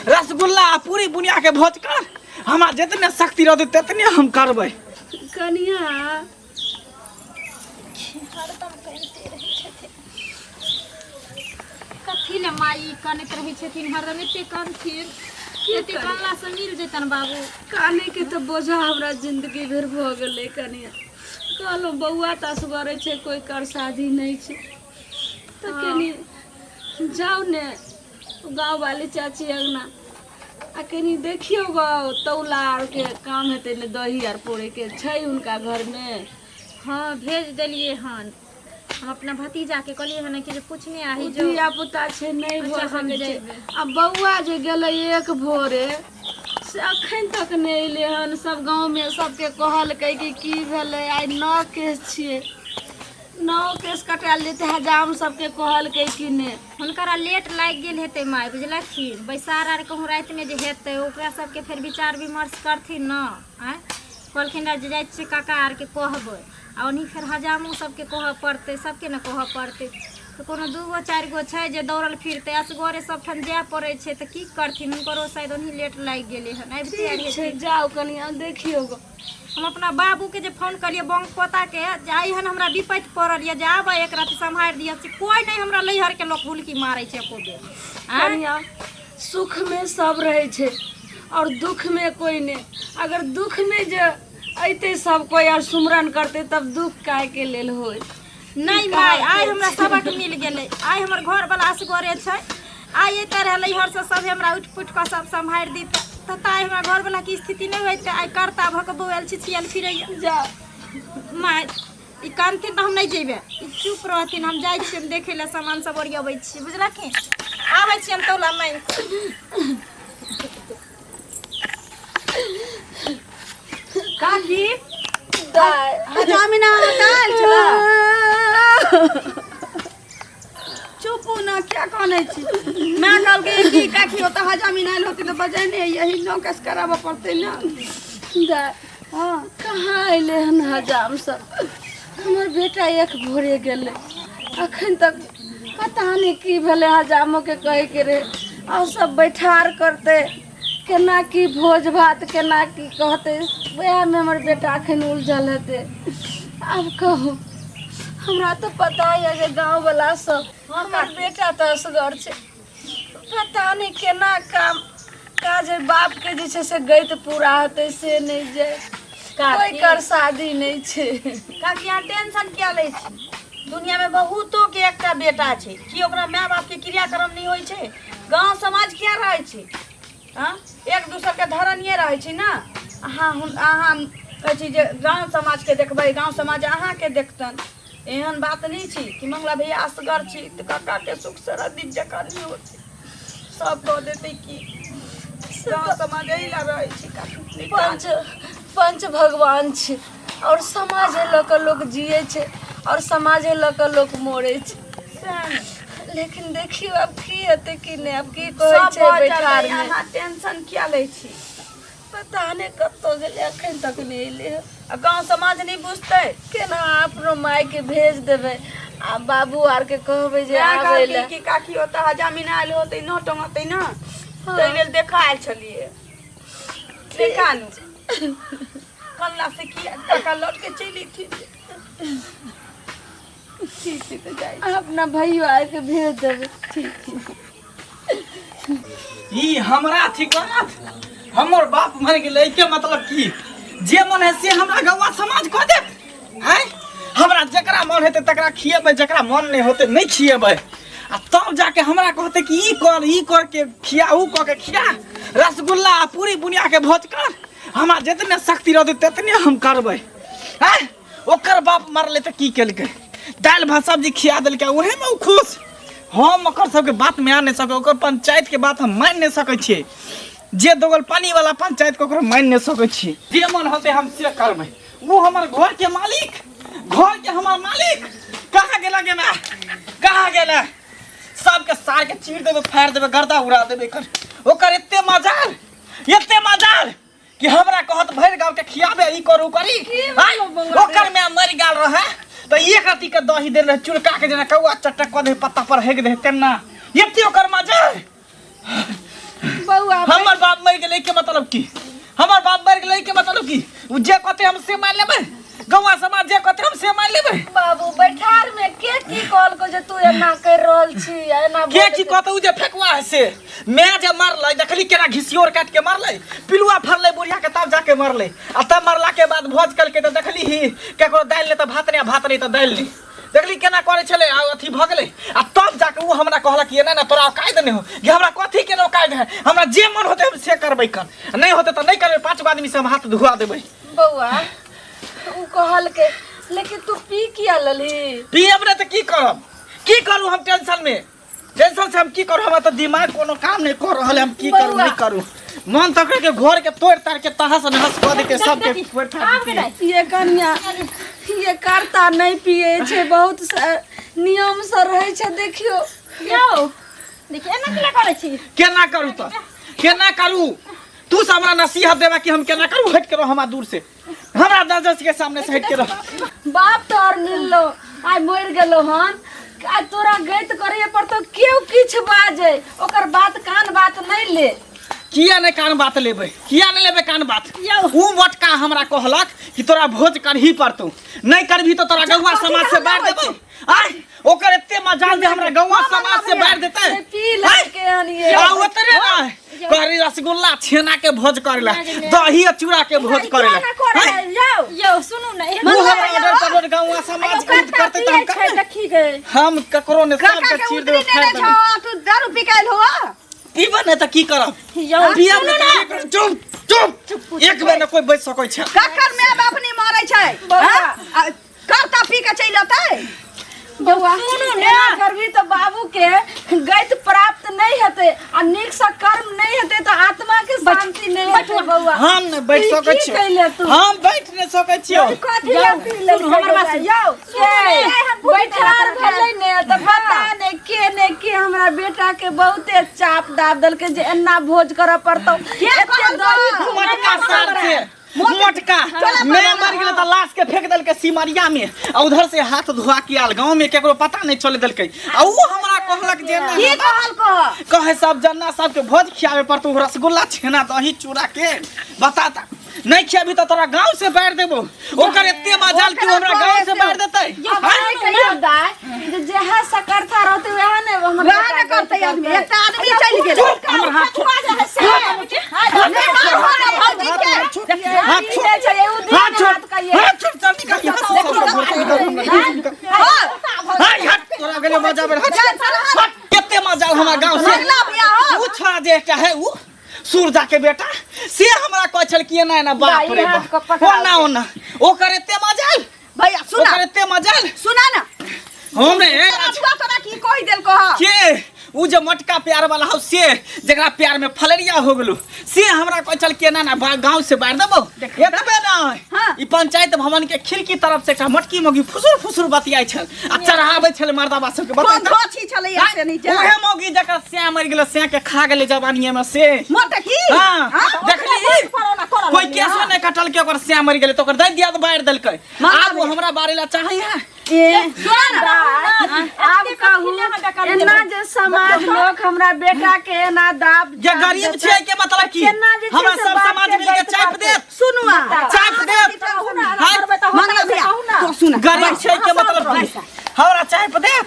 रसगुल्ला आ पूरी बुनिया के भोज कर। हमरा जितने शक्ति रहतै तेतने हम करबै। कनिया हरदम कनिते रहै छथिन। कथी ले माई कनैत रहै छथिन हरदम? एते कनथिन, एते कनलासँ मिल जेतन बाबू? काने के तऽ बोझा हमरा जिंदगी भरि भऽ गेलै कनिया। कहलहुँ बौआ तऽ असगरे छै, कोइ कर शादी नहि छै, तऽ कनि जाउ ने गाँव वाली चाची अङ्गना आ कनि देखियौ गो, तौला आरके काम हेतै ने, दही आर पौरैके छै हुनका घरमे। हँ, भेज देलियै हन हम अपना भतीजाके। कहलियै हन कि जे पूछने आही जो। धिया पुता छै, नहि भऽ अच्छा, हम सकै छै। जेबै। आ बौआ जे गेलै एक भोरे, से अखन तक नहि एलै हन। सब गाँवमे सबके कहलकै कि की भेलै, आइ नओ केस छियै, नओ केस कटायल जेतै। हजाम सबके कहलकै कि नहि? हुनकरा लेट लागि गेल हेतै माय, बुझलखिन? बैसार आर कहूँ रातिमे जे हेतै, ओकरा सबके फेर विचार विमर्श करथिन ने। आँय, कहलखिन रहए जे जाइ छियै काका आरके कहबै, आ ओनही फेर हजामो सबके कहऽ पड़तै, सबके ने कहऽ पड़तै। तऽ कोनो दू गो चारि गो छै जे दौड़ल फिरतै? असगरे सबठाम जाय पड़ै छै, तऽ की करथिन? हुनकरो शायद ओनही लेट लागि गेलै हन, आबिते आर ठीक छै। हेथिन। जाउ कनिया, देखियौ गो। हम अपना बाबूके जे फोन कलियै, बंक पोताके, जे आइ हन हमरा विपत्ति पड़ल यऽ, जे आबऽ एक राति सम्हारि दिअ, से कोइ नहि। हमरा नैहरके लोक हुलकी मारै छै एको बेर। आँय? कनिया, सुख में सब रहै छै और दुख में कोई नहि। अगर दुख में जे अयतै सब कोई और सुमरन करतै, तब दुख काहे के लेल होय? नहि माय, आइ हमरा सबक मिल गेलै। आइ हमर घरवला असगरे छै। आइ एते रहै नैहरसँ सब हमरा उठि पुठि कऽ सब सम्हारि दितै, तऽ ताइ हमरा घरवलाके स्थिति नहि होइतै। आइ करता भऽ कऽ बौआयल छिछियाल फिरैया। जा। माय, ई कानथिन तऽ हम नहि जेबै। ई चुप रहथिन, हम जाइ छियनि देखै लए, सामान सब ओरियबै छी, बुझलखिन? आबै छियनि तौला माँगि। काकी। दाय। हजामिना काल छला। चुपू ना, क्या कानै छी? माय कहलकै कि काकी ओतऽ हजामिना आयल होती तऽ बजेने, यही नौकस कराबऽ पड़तै ने। दाय। हँ। कहाँ अयलै हन हजाम सब? हमर बेटा एक भोरे गेलै, अखन तक पता नहि की भेलै। हजामोके कहैके रहै, आ सब बैठार करतै, केना की भोज भात, केना की कहतै, वएहमे हमर बेटा अखन उलझल हेतै। आब कहू, हमरा तऽ पता यऽ जे गाँववला सब, हमर बेटा तऽ असगर छै, पता नहि केना काम काज बापके जे छै से गैत पूरा हेतै से नहि जाय। कोइ कर शादी नहि छै। काकी, अहाँ टेंशन किया लै छी? दुनियामे बहुतो के एकटा बेटा छै। की ओकरा माय बापके क्रियाक्रम नहि होइ छै? गाँव समाज किया रहै छै? हँ, एक दोसरके धरनिये रहै छै ने। अहाँ अहाँ कहै छी जे गाँव समाजके देखबै, गाँव समाज अहाँके देखतनि, एहन बात नहि छै कि मंगला भैया असगर छी तऽ काकाके सुख से रदीप जकाँ नहि होतै, सब कऽ देतै। की गाँव समाज एहि लए रहै छै काकी, नहि पंच पंच भगवान छै, और समाजे लऽ कऽ लोक जियै छै और समाजे लऽ कऽ लोक मरै छै। सएह ने। लेकिन देखियौ आब की हेतै की नहि, आब की कहै सब छै भऽ जेतै। बैठारमे। अहाँ टेंशन किया लै छी? पता नहि कतऽ गेलै, अखन तक नहि एलै हँ। आ गाँव समाज नहि बुझतै? केना अपनो मायके भेज देबै आ बाबू आरके कहबै जे माय आबै कहलकै लए कि काकी ओतऽ हजामिन आयल होतै, नौ टंगतै ने, ताहि लेल देखा आयल छलियै। देखा नु कल्ला से की काका लौट के चलि अयथिन। ठीक छै, तऽ जाइ छी। अपना भैयो आरके भेज देबै। ठीक छै। ई हमरा अथी करत? हमर बाप मरि गेलै के मतलब की जे मन है से हमरा गौवा समाज कऽ देत? आँय, हमरा जकरा मन हेतै तकरा खिएबै, जकरा मन नहि होतै नहि खिएबै, आ तब जाके हमरा कहतै कि ई कर, ई कर के खिया, ऊ कऽ के खिया, रसगुल्ला आ पूरी बुनिया के भोज कर। हमरा जितने शक्ति रहतै तेतने हम करबै। आँय, ओकर बाप मरलै तऽ की केलकै? दालि भात सब्जी खिया देलकै, ओहेमे ओ खुश। हम ओकर सबके बात में आ नहि सकै, ओकर पंचायत के बात हम मानि नहि सकै छियै। जे दोगल पानी वाला पंचायत के, ओकरो मानि नहि सकै छियै। जे मन होतै हम से करबै। ओ हमर घर के मालिक, घर के हमर मालिक कहाँ गेला? गे माय, कहाँ गेला? सबके सार के चीर देबै, फाड़ि देबै, गर्दा उड़ा देबै एकर। ओकर एते मजाल, एते मजाल कि हमरा कहत भरि गाँव के खियाबे, ई करू करी। आँय, ओकर माय मरि गेल रहे तऽ एक रत्ती के दही देने रहे चुड़का के, जेना कौआ चटक कऽ दे पत्ता पर हेक दे तेना। एते ओकर मजाल। बौआ हमर बाप मरि गेलै के मतलब की हमर बाप मरि गेलै के मतलब की उ जे कहते हम से मान लेबै गौवा समाज जे कहते हम से मान लेबै बाबू बैठार में के की कहल को जे तू एना कर रहल छी एना के की कहते उ जे फेकुआ है से मैं जे मरलै देखली केना घिसियोर काट के मरलै पिलुआ फरलै बुढ़िया के तब जाके मरलै आ तब मरला के बाद भोज कलकै तऽ देखली ही केकरो दालि नहि तऽ भात नहि आ भात नहि तऽ दालि नहि देखली केना करै छलै आ अथी भऽ गेलै आ तब जाके उ हमरा कहलक कि एना एना तोरा औकाइत नहि हो कि हमरा कथी के औकाइत है हमरा जे मन होतै हम से करबै कन नहि होतै तऽ नहि करबै पाँच गो आदमी से हम हाथ धुआ देबै बौआ उ कहलकै लेकिन तू पी किया ललही पियब नहि तऽ की करब की करू हम टेंशन में टेंशन से हम की करू हमरा तऽ दिमाग कोनो काम नहि कर रहल है हम की करू बौआ। नहि करू मन तऽ के घर के तोड़ ताड़ के तहस नहस कऽ देते सबके तोड़ ताड़ देते। ये कनिया ये करता नहीं पिए छै बहुत नियम से रहै छै देखियो यौ देखिए एना किया करै छी केना करू तऽ केना करू तू सब हमरा नसीहत देबा कि हम केना करू हटि के रह हमरा दूर से हमरा नजर के सामने से हटि के रह बाप तोहर मिललो आइ मरि गेलो हन आ तोरा गैत करे पर तो केओ किछु बाजे ओकर बात कान बात नहीं ले किया नहीं कान बात लेबै किया नहीं लेबै कान बात ऊ मोटका हमरा कहलक कि तोरा भोज करही पड़तौ नहीं करबी तो तोरा गौवा समाज से बाहर देबौ आय ओकर एते मजाल जे हमरा गौवा समाज से बाहर देतै से पी लके हन ये आ ओतरे ना करी रसगुल्ला छेना के भोज करेला दही आ चूड़ा के भोज करेला आय, यौ सुनू ने एहन ऊ हमरा ऑर्डर पर गौवा समाज के करतै तऽ हम छै करबै। देखी गए हम ककरो ने काका सबके के चीर उतरी देबै देने फाड़ि छौ देबै आ तू दारू पी के आयल हुआ पीबऽ नहि तऽ की करब यौ पियब नहि तऽ की करब चुप चुप एक बेर ने कोइ बचि सकै छै ककर माय बाप नहीं मरे छै बौआ। हाँ? आ, करता पी के चलि अतै बौआ सुनू ने। एना करबी तऽ बाबू के गति प्राप्त नहीं हेतै आ नीक से कर्म नहीं हेतै तऽ आत्मा के शांति नहीं हेतै बौआ हम नहि बैठ ई सकै की छियौ कैले तू? हम बैठ नहि सकै छियौ कथी लए पी लेलकै सुनू, हमर बात सुनू। यौ के, के बैठार भेलै ने तऽ पता नहि के ने के हमरा बेटा के बहुते चाप दाब देलकै जे एना भोज करऽ पड़तौ एते दही मोटका सार से मोटका मैं मर गेलै तऽ लाश के फेंक देलकै सिमरिया में आ उधर से हाथ धोआ के आयल गाँव में केकरो पता नहीं चले देलकै आ ऊ हमरा कहलक जे ना की कहल कह कहे सब जन्ना सबके भोज खियावे पड़तौ रसगुल्ला छेना दही चूड़ा के बता ता नहीं खियाबी तऽ तोरा गाँव से बाहर देबो ओकर एते मजाल कि उ हमरा गाँव से बाहर देतै आइ कहियो दाय जे जेहा सकर्था रहतै वएह ने हमर वएह बेटा ने करतै गलती आदमी करतै। एकटा आदमी चलि गेलै चुप हमर हाथ छोड़ नहि मारहो ने भौजी के हाथ ई छोड़ जे छै, उ दिन हाथ छोड़ हाथ कहिए। हाथ छोड़ चल निकल यहाँ से सब घर से निकल हमरा निकल। हाय हट तोरा गेले मजा बेर हट हट कते मजा हमरा गांव से अगला बियाह हो। उ छोड़ा जे एकटा है उ सूरजा के बेटा से हमरा कहै छल कि एना एना बाप रे हाथ बाप के पकड़ा ओना ओना ओकर एते मजा आयल भैया सुना ओकर एते मजा आयल सुना ना हम रे तोरा तोरा की कहि देलको ह के उ जे मोटका प्यार वाला हौ से जकरा प्यार में फलेरिया हो गेलो से हमरा कहै छल कि एना ना गांव से बाहर देबो एतबे ना हाँ। ई पंचायत भवन के खिड़की तरफ से एकटा मोटकी मौगी फुसुर फुसुर बतियाइ छल आ चढ़ाबै छल मर्दाबा सबके कोन बता गाछी छलैया से नीचे उहे मौगी जकर सैं मरि गेलै सैं के खा गेलै जवानीये में से मोटकी हाँ हाँ? देखली कोई केसो नहीं कटल के ओकर सैं मरि गेलै तऽ ओकर दै दिया तऽ बारि देलकै आब ओ हमरा बारे ला चाहै है ए सुना ना आब कहू एना जे समाज लोक हमरा बेटा के एना दाब जे गरीब छियै के मतलब की केना जे छै हमरा से सब बाप समाज के मिल के गलत चाप बात देत सुनू चाप देत हाँ, मंगला भैया तो सुना गरीब छियै के मतलब की हमरा चाप देत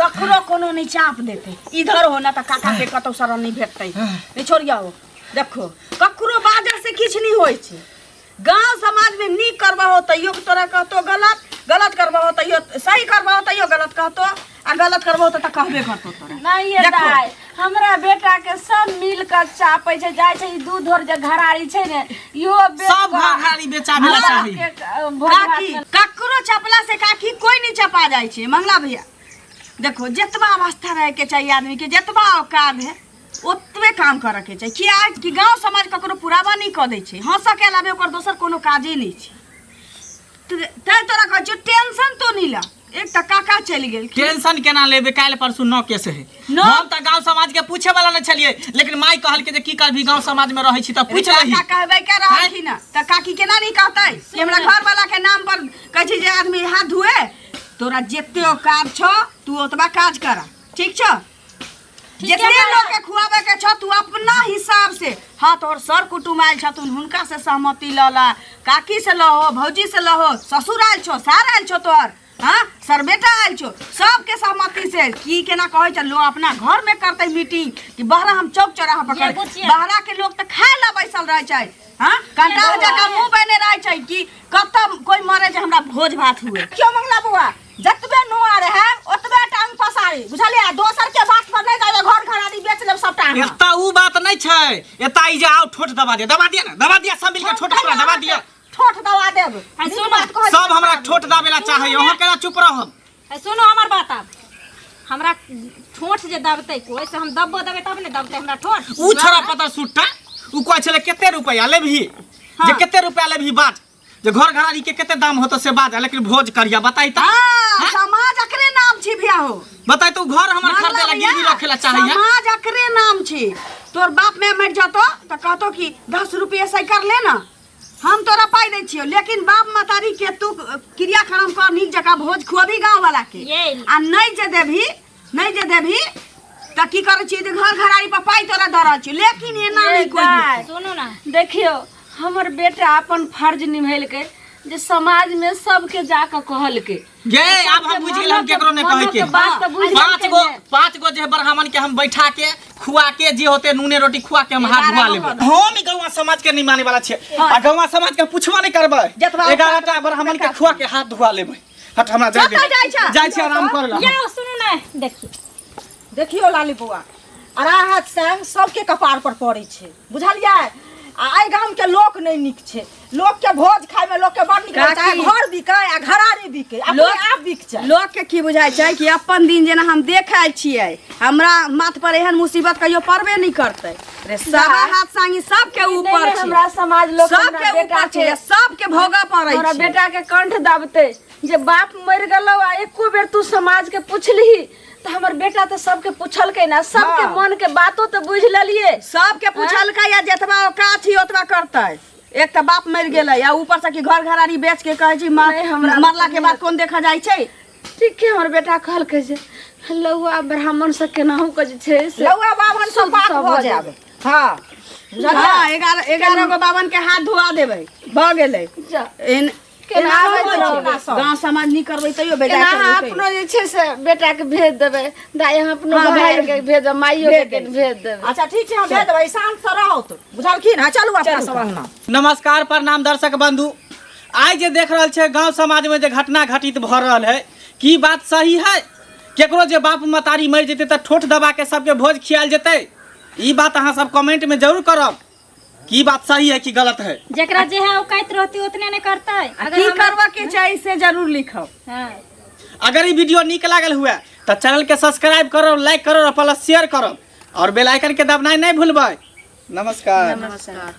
ककरो कोनो नहीं चाप देते इधर हो ना तऽ काका के कतौ शरण नहीं भेटतै नहीं छोड़िया हो देखो ककरो बाजर से किछु नहीं होइ छै गांव समाज में नीक करबहो तैयो तोरा कहतो गलत गलत करबहो तैयो सही करबहो तैयो गलत कहतो आ गलत करबहो तऽ कहबे करतो तोरा नहीं ये देखो। दाइ हमरा बेटा के सब मिल के चापै छै जाइ छै ई दूध और जे घरारी छै ने इहो बेच सब कऽ घरारी बेचाबे ला चाही के, भोज भात काकी मे ककरो चपला से काकी कोई नहीं चपा जाइ छै मंगला भैया देखो जतबा अवस्था रहे के चाहिए आदमी के जतबा औकात है ओतबे काम करऽ के छै किया कि गाँव समाज ककरो पुरावा नहि कऽ दै छै हँसऽ के अलावे ओकर दोसर कोनो काजे नहि छै तैं तोरा कहै छियौ टेंशन तो नहि लऽ एक तऽ काका चलि गेल टेंशन केना लेबै काल्हि परसू नौ केस है नौ? हम तऽ गांव समाज के पूछे वाला नहि छलियै लेकिन माई कहलकै जे की करबी गांव समाज में रहै छी तऽ पूछ लही काका कहबै के रहलखिन हँ तऽ काकी केना नहि कहतै कि हमरा घरवाला के नाम पर कहै छै जे आदमी हाथ धुए तोरा जते औकात छौ तू ओतबा काज कर ठीक छौ जितने लोग के खुआबे के छ तू अपना हिसाब से। हाँ, तोहर सर कुटुम आयल छथुन, हुनका से सहमति ल ला, काकी से लहो, भौजी से लहो, ससुर आयल छो, सार आयल छो तोहर, हाँ सर बेटा आयल छो, सबके सहमति से की केना कहै छै। लोग अपना घर में करतै मीटिंग कि बहरा हम चौक चौराहा पर ये करबै। बुचिया। बहरा के लोग तऽ खाय ला बैसल रहै छै, हाँ कंटा जकाँ मुँह बने रहै छै कि कतऽ कोई मरे जे हमरा भोज भात हुए। क्यों मंगला बुआ, जतबे नुआ रहे ओतबे टांग पसारी, बुझलियै? दोसर के बात पर नहि जाबै, घर घरारी बेच लेब सबटा अहाँ। एतऽ उ बात नहि छै, एतऽ ई जे आउ ठोठ दबा दिया, दबा दिया ना, दबा दिया, सब मिलके ठोठ हमरा दबा दिया। ठोठ दबा देब। आ नीक सुनू। बात कहै सब हमरा ठोठ दाबेला चाहै, अहाँ केना चुप रहब? आ सुनू हमर बात, आब हमरा ठोठ जे दबतै कोइ से हम दबबो देबै तब ने दबतै हमरा ठोठ। उ छोड़ा पता सुट्टा उ कहै छलै कते रुपैआ लेबही, जे कते रुपैआ लेबही बाज, जे घर घरारी के कते दाम होतो से बाज, लेकिन भोज करिया बताई त। हाँ, समाज अकरे नाम छी भैया हो। बताई तो घर हमर मानला खरीदे ला भैया, गिरवी रखे ला चाहैया। समाज अकरे नाम छी। तोर बाप में मर जतो त कहतो कि 10 रुपये सैकर ले ना, हम तोरा पाई दै छियो, लेकिन बाप मतारी के तू क्रियाक्रम कर, नीक जकाँ भोज खुअबी गाँव वाला के। ये। आ नहीं जे देबही, नहीं जे देबही त की करै छियै जे घर घरारी पर पाई तोरा दऽ रहल छियो, लेकिन एना नहीं कोई दाय। सुनू ना, देखियो हमर बेटा अपन फर्ज निभेलकै जे समाज में सबके जाके कहलकै। गे आब हम बुझि गेल, हम केकरो नहि कहै के। बात तऽ बुझि पाँच गेलकै गो ने। 5 गो जे ब्राह्मण के हम बैठा के खुआ के जे होते नूने रोटी खुआ के हम हाथ धुआ लेबै। हम ई गौवा समाज के नहीं माने वाला छियै आ गौवा समाज के पुछबो नहीं करबै। जतबा 11 टा ब्राह्मण के खुआ के हाथ धुआ लेबै। हट, हमरा जाय दे। कतऽ जाइ छह? जाइ छी आराम करे ला। या सुनू ना, देखियो देखियो लाली बौआ, अराहत संग सबके कपार पर पड़ै छै, बुझलियै? आ एहि गाम के लोक नहि नीक छै। लोक के भोज खाय में लोक के बड़ नीक लगै छै, काकी। घर बिकै आ घरारी बिकै, अपने लोक- आप बिक छै। लोक के की बुझाइ छै कि अपन दिन जेना हम देखै छियै, हमरा माथ पर एहन मुसीबत कहियो पड़बे नहीं करतै। रे सवा हाथ संगी सबके नहि, ऊपर नहि, छै, हमरा समाज लोक हमरा सबके बेटा ऊपर छै, के सबके भोगऽ पड़ै हमरा छै। बेटा के कंठ दाबते जे बाप मरि गेलौ आ एको बेर तू समाज के पुछलही, तऽ हमर बेटा तऽ सबके पुछलकै ना, सबके मन के बातो तऽ बुझि लेलियै। सबके पुछलकै या जतबा औकात छी ओतबा करतै। एक तऽ बाप मरि गेलै आ ऊपर से कि घर घरारी बेच के कहै छी नहि, हमरा मरला के बाद कोन देखा जाइ छै। ठीक है, हमर बेटा कहलकै जे लौआ ब्राह्मण से केनाहु के जे छै से लौआ बाभन सब शुद्ध पाक सब भऽ भऽ जायब। हाँ हाँ, 11 गो बाबन के हाथ धोआ देबै, भऽ गेलै। जा। एहन केना एना आबैत होइ छै। रहबै? गाँव समाज नहि करबै तैयो बेजाय केना अहाँ करबै तैयो। अपनो जे छै से बेटा के भेज देबै दाइ, अहाँ अपनो हाँ, भाई भेज के भेजब, माइयो भेज के देबै। भेज देबै। अच्छा ठीक छै, हम भेज देबै, शांत से रहू तो, बुझलखिन? हाँ चलू अपना सब अंगना। नमस्कार, प्रणाम दर्शक बंधु। आइ जे देख रहल छै गांव समाज में जे घटना घटित भऽ रहल है, की बात सही है? केकरो जे बाप मतारी मरि जेतै तऽ ठोठ दबा के सबके भोज खियाल जेतै? ई बात अहाँ सब कमेंट में जरूर करब, की बात सही है कि गलत है। जेकरा जे है औकात रहती उतने ने करतै। आ अगर की हमरा- करबऽ के चाही से जरूर लिखब। हाँ। अगर ई वीडियो नीक लागल हुए तऽ चैनल के सब्सक्राइब करब, लाइक करब और प्लस शेयर करब और बेल आइकन के दबनाइ नहीं भूलबै। नमस्कार। नमस्कार।